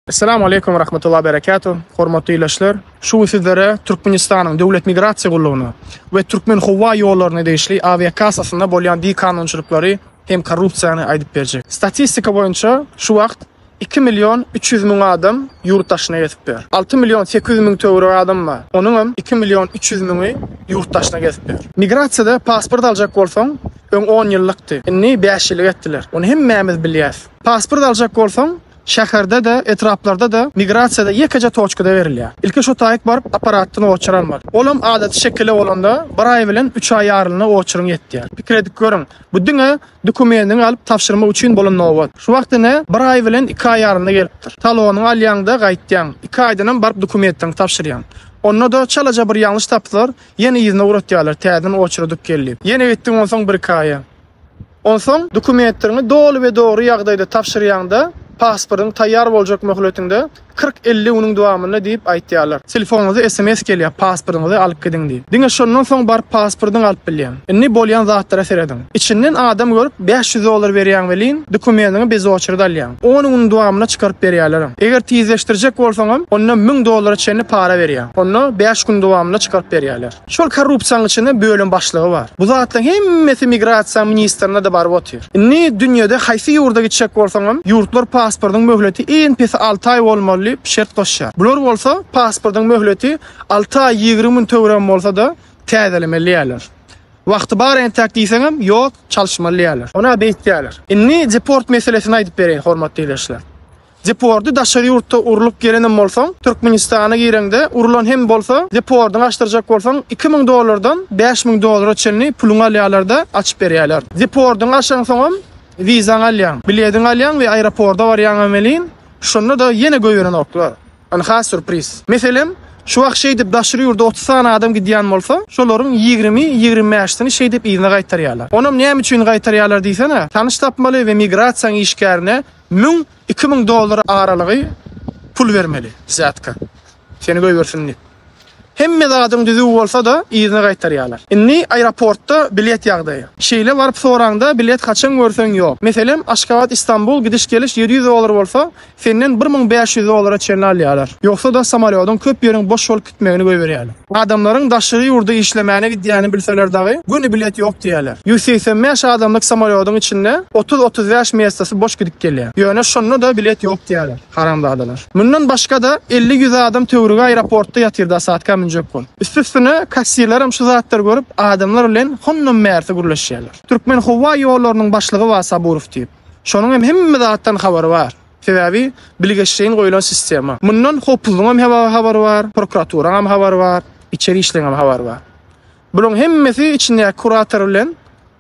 Essalamu aleýkum we rahmetullah berekatuh. Hormatly ildeşler, şu gün sizlere Türkmenistanyň Döwlet migrasiýa gullugyna we Türkmen howa ýollaryna degişli awiakassasynda bolýan bikanunçylyklary hem korrupsiýany aýdyp berjek. Statistika boýunça şu wagt 2 million 300 müň adam ýurt daşyna gezip ýör. 6 million 800 müň töweregi adam bar. Onuňam 2 million 300 müňi ýurt daşyna gezip ýör. Migrasiýada pasport aljak bolsaň, öň 10 ýyllykdy. Indi 5 ýyllyk etdiler. Ony hemmämiz bilýäs. Pasport aljak bolsaň, Şäherde-de, etraplarda-da migrasiýada ýekeje toçkada berilýär. Ilki şo taýyk baryp apparatdan oçur almaly. Olam adaty şekile bolanda bir aý bilen üç aý ýarylna oçuryň ýetýär. Pikir edip görüň, bu diňe dokumendiňi alyp tabşyrmak üçin bolan nobat. Şu wagt ine bir aý bilen iki aý ýarynda gelipdir. Talonyňy alýaň-da gaýtýaň. Iki aýdanam baryp dokumentleňi tabşyrýaň. Onda-da çalaja bir ýalňyş tapsalar, ýene yzyna ugratýarlar, täzeden oçur edip gel diýip. Ýene gitdiň onsoň bir-iki aýa. Onsoň dokumentleriňi doly we dogry ýagdaýda tabşyrýaňda, pasportyň taýýar boljak möhletiňde 40-50 günüň dowamynda diýip aýtýarlar. Telefonyňyza sms gelýär, pasportyňyzy alyp gidiň diýip. Diňe şondan soň baryp pasportyňy alyp bilýäň. Indi bolýan zatlara serediň. Içinden adam görüp 500 dollar berýäň welin, dokumendiňi bez oçered alýaň. On günüň dowamynda çykaryp berýärlerem. Eger tizleşdirjek bolsaňam, onda 1000 dollara çenli para berýäň. Onda 5 gün dowamynda çykaryp berýärler. Şol korrupsiýanyň içinde bölüm başlygy bar. Bu zatlaryň hemmesi migrasiýa ministrine-de baryp otyr. Indi dünýede haýsy ýurda gitjek bolsaňam, ýurtlar pasportyň möhleti iň pesi alty aý bolmaly diýip şert goşýar. Bular bolsa pasportyň möhleti alty aý 20 gün töweregem bolsa-da täzelemeli diýýärler. Wagty bar entäk diýseňem, ýok, çalyşmaly diýýärler. Ony-a beýtýärler. Indi deport meselesini aýdyp bereýin, hormatly ildeşler. Depordy daşary ýurtda urlup gelenem bolsaň, Türkmenistana gireňde urlan hem bolsa, depordyňy açdyrjak bolsaň, 2000 dollardan 5000 dollara çenli puluňy alýarlar-da, açyp berýärler. Depordyňy açaňsoňam wizaňy alýaň, bilediňi alýaň we aeroporda barýaňam welin, şonda-da ýene goýberenoklar. Ynha sürpriz. Meselem, şu wagt şeýdip daşary ýurda 30 sany adam gidýän bolsa, şolaryň ýigrimi, ýigrimi bäşisini şeýdip yzyna gaýtarýarlar. Onam näme üçin gaýtarýarlar diýsene, tanyş tapmaly we migrasiýaň işgärine 1000, 2000 dollar aralygy pul bermeli, wzýatka. Seni goýbersin diýip. Hemme zadyň düzüw bolsa-da, yzyna gaýtarýarlar. Indi aeroportda bilet ýagdaýy. Şeýle baryp soraňda bilet haçan görseň ýok. Meselem, Aşgabat-Istanbul gidiş-geliş 700 dollar bolsa, senden 1500 dollara çenli alýarlar. Ýogsa-da samolýodyň köp ýeriň boş bolup gitmegini goýberýärler. Adamlaryň daşary ýurda işlemäne gidýänini bilseler dagy, göni bilet ýok diýýärler. 185 adamlyk samolýodyň içinde 30-35 mestasy boş gidip gelýär. Ýöne şonda-da bilet ýok diýýärler. Haramzadalar. Mundan başga-da 50-100 adam töweregi aeroportda ýatyr dosadka münjek bolup. Üstesine kassirlerem şu zatlary görüp adamlar bilen hondan bärsi gürleşýärler. Türkmen howa ýollarynyň başlygy bar Saburow diýip. Şonuň hem hemme zatdan habary bar. Sebäbi bilgeşleýin goýlan sistema. Mundan howpsuzlygyň hem habary bar, prokuraturaň hem habary bar, içeri işleriň hem habary bar. Bularyň hemmesi içindäki kurator bilen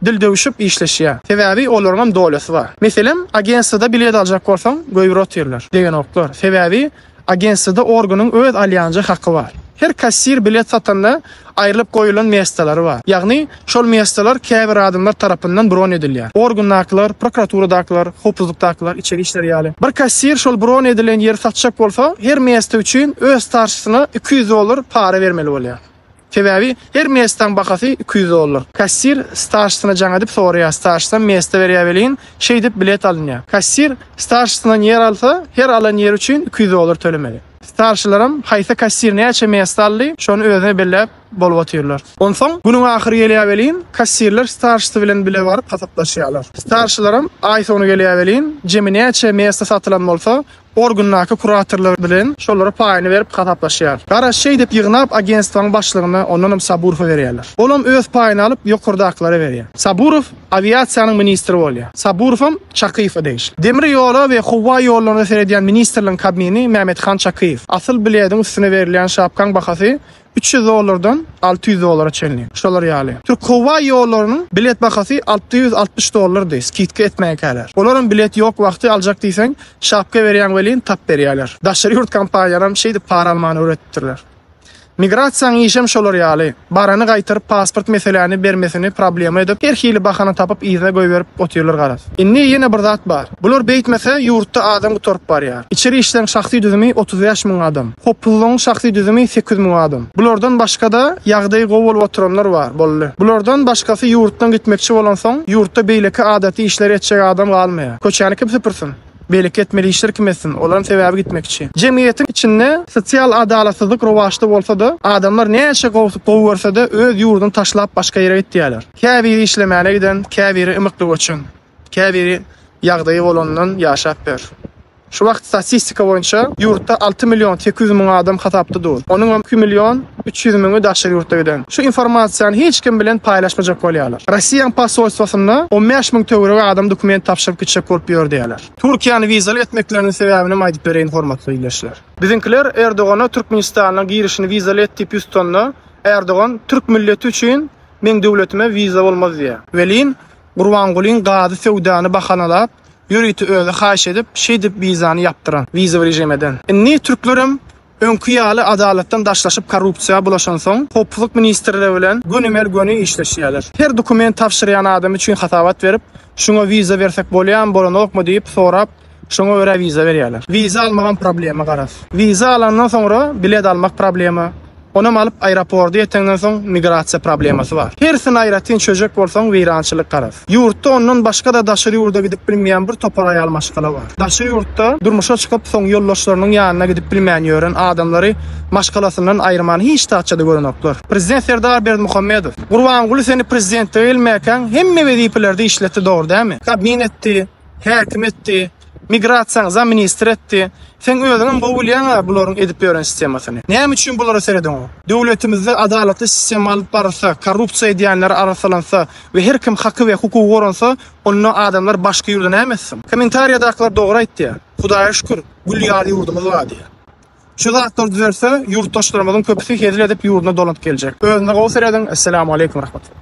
dil döwüşip işleşýär. Sebäbi olaryň hem dolýasy bar. Meselem, agentstwada bilet aljak bolsaň, goýbür otyrlar. Degenoklar. Sebäbi Agentstwada organyň öz alýanja haky bar. Her kassir bilet satanda aýrylyp goýulan mestalary bar. Ýagny, şol mestalar käbir adamlar tarapyndan bron edilýär. Organdakylar, prokuraturadaklar, howpsuzlykdakylar, içeri işler ýaly. Bir kassir şol bron edilen ýeri satjak bolsa, her mesta üçin öz starşysyna 200 dollar para bermeli bolýar. Sebäbi her mestaň bahasy 200 dollar. Kassir starşysyna jaň edip soraýar, starşysam mesta berýär welin, şeýdip bilet alynýar. Kassir starşysyndan ýer alsa, her alan ýeri üçin 200 dollar tölemeli. Starşylaram haýsy kassir näçe mesta aldy, şony özüne belläp bolup otyrlar. Onsoň günüň ahyry gelýär welin, kassirler starşysy bilen bile baryp hasaplaşýarlar. Starşylaram aý sony gelýär welin, jemi näçe mesta satylan bolsa, Organdaky kuratorlar bilen şolara paýyny berip hasaplaşýar. Garaz şeýdip ýygnap agentstwaň başlygyna ondanam Saburowa berýärler. Olam öz paýyny alyp ýokardakylara berýär. Saburow awiasiýanyň ministri bolýar. Saburowam Çakyýewe degişli. Demir ýola we howa ýollaryna seredýän ministrligiň kabmini Mämethan Çakyýew. Asyl bilediň üstüne berilýän şapkaň bahasy 300 dollardan 600 dollara çenli. Şolar ýaly. Türkhowa ýollarynyň bilet bahasy 660 dollardy, skidka etmänkäler. Olaram bilet ýok wagty aljak diýseň, şapka berýäň welin tap berýärler. Daşary ýurt kompaniýalaram şeýdip para almany öwretipdirler. Migrasiýaň işem şolar ýaly. Barany gaýtaryp pasport meseläni bermesini problema edip, her hili bahana tapyp yzyna goýberip otyrlar garaz. Indi ýene bir zat bar. Bular beýtmese ýurtda adam gutaryp barýar. Içeri işleriň şahsy düzümi 35 müň adam. Howpsuzlygyň şahsy düzümi 800 müň adam. Bulardan başga-da ýagdaýy gowy bolup oturanlar bar, boldy. Bulardan başgasy ýurtdan gitmekçi bolansoň, ýurtda beýleki adaty işleri etjek adam galmaýar. Köçäni kim süpürsin? Beýleki etmeli işleri kim etsin? Olaram sebäbi gitmekçi. Jemgyýetiň içinde sosial adalatsyzlyk rowaçda bolsa-da, adamlar näçe gowy görse-de öz ýurduny taşlap başga ýere gitýärler. Käbiri işlemäne giden, käbiri ymykly göçen. Käbiri ýagdaýy bolanyndan ýaşap ýör. Şu wagt statistika boýunça ýurtda 6 million 800 müň adam hasapda dur. Onuňam 2 million 300 müňi daşary ýurtda giden. Şu informasiýany hiç kim bilen paýlaşmajak bolýarlar. Russiýanyň posolstwosynda 15 müň töweregi adam dokument tabşyryp gitjek bolup ýör diýýärler. Türkiýäni wizaly etmekleriniň sebäbinem aýdyp bereýin hormatly ildeşler. Biziňkiler Erdogana Türkmenistana girişini wizaly et diýip ýüz tutanda, Erdogan türk milleti üçin meň döwletime wiza bolmaz diýýär. Welin Gurbangulyň gazy söwdany bahanalap, ýörite özi haýyş edip, şeýdip wizany ýapdyran. Wizawy režim eden. Indi türklerem öňki ýaly adalatdan daşlaşyp korrupsiýa bulaşansoň, howpsuzlyk ministrligi bilen gönümel-göni işleşýärler. Her dokument tabşyrýan adam üçin hasabat berip, şuňa wiza bersek bolýamy, bolanokmy diýip sorap, şoňa görä wiza berýärler. Wiza almagam problema garaz. Wiza alandan soňra bilet almak problema. Onam alyp aeroporda ýeteňden soň migrasiýa problemasy bar. Hersini aýratyn çözjek bolsaň weýrançylyk garaz. Ýurtda ondan başga-da daşary ýurda gidip bilmeýän bir topar aýal maşgala bar. Daşary ýurtda durmuşa çykyp soň ýoldaşlarynyň ýanyna gidip bilmän ýören adamlary maşgalasyndan aýyrmany hiç zatça-da görenoklar. Prezident Serdar Berdimuhamedow, Gurbanguly seni prezidentlige gelmäkäň hemme wezipelerde işletdi dogry dälmi? Kabmin etdi, häkim etdi, Migrasiýaň zamministri etdi. Seň özüňem gowy bilýäň-ä bularyň edip ýören sistemasyny. Näme üçin bulara seredeňok? Döwletimizde adalatly sistema alyp barylsa, korrupsiýa edýänler arassalansa we her kim haky we hukugy goransa, onda adamlar başga ýurda näme etsin? Kommentariýadakylar dogry aýtýar. Hudaýa şükür, gül ýaly ýurdumyz bar diýýär. Şu zatlar düzelse, ýurtdaşlarymyzyň köpüsi hezil edip ýurduna dolanyp geljek. Özüňize gowy serediň. Esselamu aleýkum rahmetullah.